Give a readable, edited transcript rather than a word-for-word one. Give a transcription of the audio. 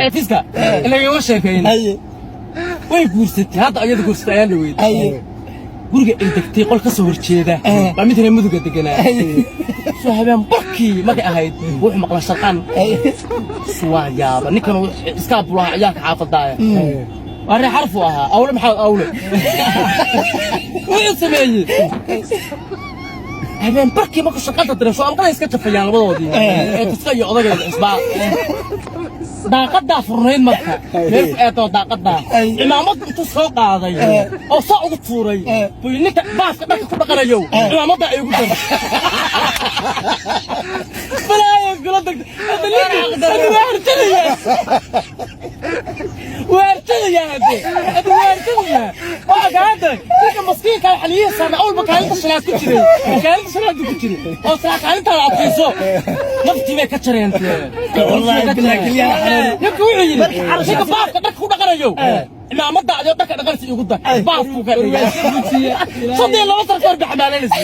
Fiska ilagama sheekayn. Way guursatay hadda, ayada guursatay ayaan dhaweyd. Guriga ay degtay qol ka soo horjeeda baa mid reer Muduga deganaa. Soo habeen barkii markay ahayd wuxuu maqla sharqan. Waa yaaba, ninkan iskaa bulaha ciyaalka xaafadaaya, waa reer Xarfu ahaa, Awle Maxamed Awle. Wuxuu sameeyey, habeen barkii markuu shaqada diray, soo alqaday iska jafayaan labadoodii ee Tuska iyo odagayda cusbaa. Daaqadaa furnayd marka meel ku eedoo daaqadaa cimaamad intuu soo qaaday oo saa ugu tuuray buu ninka baaska dharka ku dhaqanayo, "Cimaamadda ay ugu dar." Balaayo kula dagta hadda. Ninkii hadda waa harjadayaa, waa harjadayaa hadde, hadda waa harjadayaa. Waxaa kaa daray ninka maskiinka xaliyihi saarna awalba kaalinta shanaad ku jiray, kaalinta shanaad ku jiray oo saa kaalintaada adkayso, naftii bay ka jareen. Wallaahi bilaa keliyaha xanuun. Ninka wuxuu yidhi, "Ninka baafka dharka ku dhaqanayo, cimaamada adoo dharka dhaqanaysa igu dar." Baafku ka dhigay. 32 sano ka hor bay xamaalanaysa.